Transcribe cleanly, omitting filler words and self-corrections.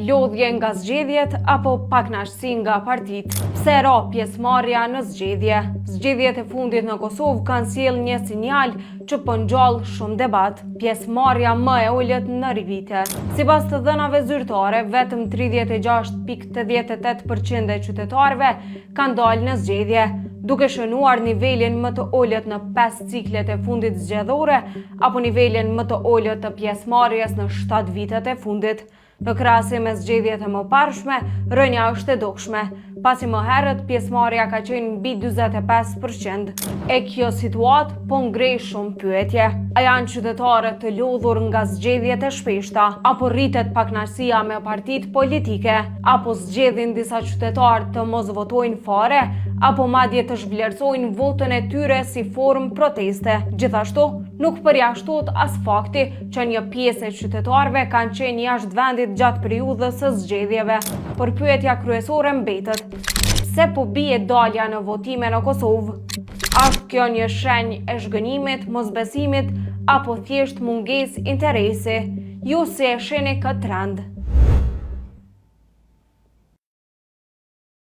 Lodhje nga zgjedhjet apo pakënaqësi nga partitë? Pse ra pjesëmarrja në zgjedhje? Zgjedhjet e fundit në Kosovë kanë sjellë një sinjal që po ngjall shumë debat, pjesëmarrja më e ulët në vite. Sipas të dhënave zyrtare, vetëm 36.88% e qytetarëve kanë dalë në zgjedhje, duke shënuar nivelin më të ulët në 5 ciklet e fundit zgjedhore apo nivelin më të ulët të pjesëmarrjes në 7 vitet e fundit. Në krahasim me zgjedhjet e mëparshme, rënia është e dukshme, pasi më herët pjesëmarrja ka qenë mbi 45%. E kjo situatë po ngre shumë pyetje. A janë qytetarët të lodhur nga zgjedhjet e shpeshta, apo rritet pakënaqësia me partitë politike, apo zgjedhin disa qytetarë të mos votojnë fare, apo madje të zhvlerësojnë votën e tyre si formë proteste. Gjithashtu, nuk përjashtohet as fakti që një pjesë e qytetarëve kanë qenë jashtë vendit gjatë periudhës së zgjedhjeve. Por pyetja kryesore mbetet, pse po bie dalja në votime në Kosovë? A është kjo një shenjë e zhgënjimit, mosbesimit apo thjesht mungesë interesi? Ju si e shihni këtë trend?